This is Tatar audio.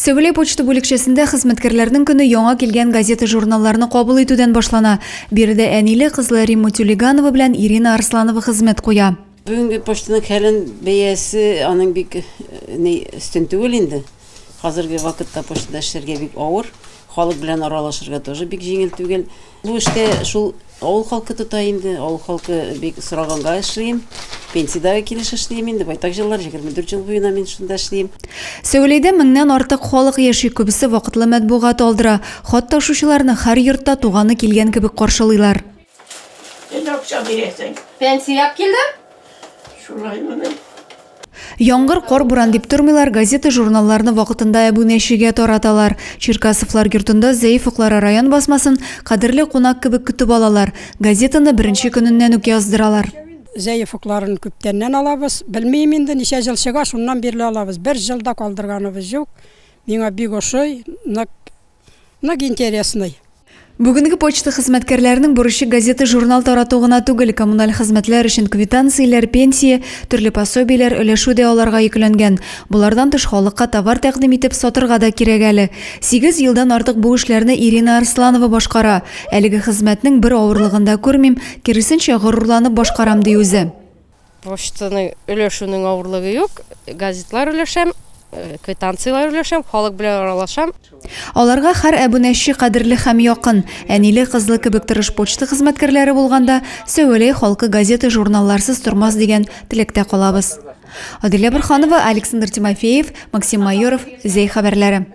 Сәвәләй почта бүлекчәсендә хезмәткәрләрнең көне яңа килгән газета-журналларны кабул итүдән башлана. Биредә әниле-кызлы Римма Тюлиганова белән Ирина Арсланова хезмәт куя. Бүгенге почтаның хәлен, бәясе аның бик ни өстен түгел инде. Хәзерге вакытта почтада эшләргә бик авыр. Халык белән аралашырга тоже бик җиңел түгел. Бу эштә шул авыл халкы тота инде. Авыл халкы бик сораганга эшлим. Пенсиядәге килеш эшлим инде. Байтак еллар, 24 ел буена мин шунда эшлим. Сәвәләйдә меңнән артык халык яши, күбесе вакытлы матбугат алдыра. Хат ташучыларны һәр йортта туганы килгән кебек каршылыйлар. Син акча бирәсең. Пенсия килде. Шулаймыни? Яңгыр, кар-буран дип тормыйлар, газета-журналларны вакытында әбүнәчегә тараталар. Черкасовлар йортында Зәй фоклары район басмасын кадерле кунак кебек көтеп алалар. Газетаны беренче көненнән үк яздыралар. Зәй фокларын күптәннән алабыз. Белмим инде, ничә ел чыга, шуннан бирле алабыз. Бер ел да калдырганыбыз юк. Миңа бик ошый, нык Нык интересный. Бүгенге почта хезмәткәрләренең бурычы газета-журнал тарату гына түгел, коммуналь хезмәтләр өчен квитанцияләр, пенсия, төрле пособиеләр өләшү дә аларга йөкләнгән. Болардан тыш халыкка товар тәкъдим итеп сатырга да кирәк әле. Сигез елдан артык бу эшләрне Ирина Арсланова башкара. Әлеге хезмәтнең бер авырлыгын да күрмим, киресенчә, горурланып башкарам, ди үзе. Почтаны өләшүнең авырлыгы юк. Газетлар өләшәм, э, квитанцияләр өләшәм, халык белән аралашам. Аларга һәр әбүнәче кадерле һәм якын. Әниле-кызлы кебек тырыш почта хезмәткәрләре булганда, Сәвәләй халкы газета-журналларсыз тормас дигән теләктә калабыз. Адилә Борһанова, Александр Тимофеев, Максим Майоров, Зәй хәбәрләре.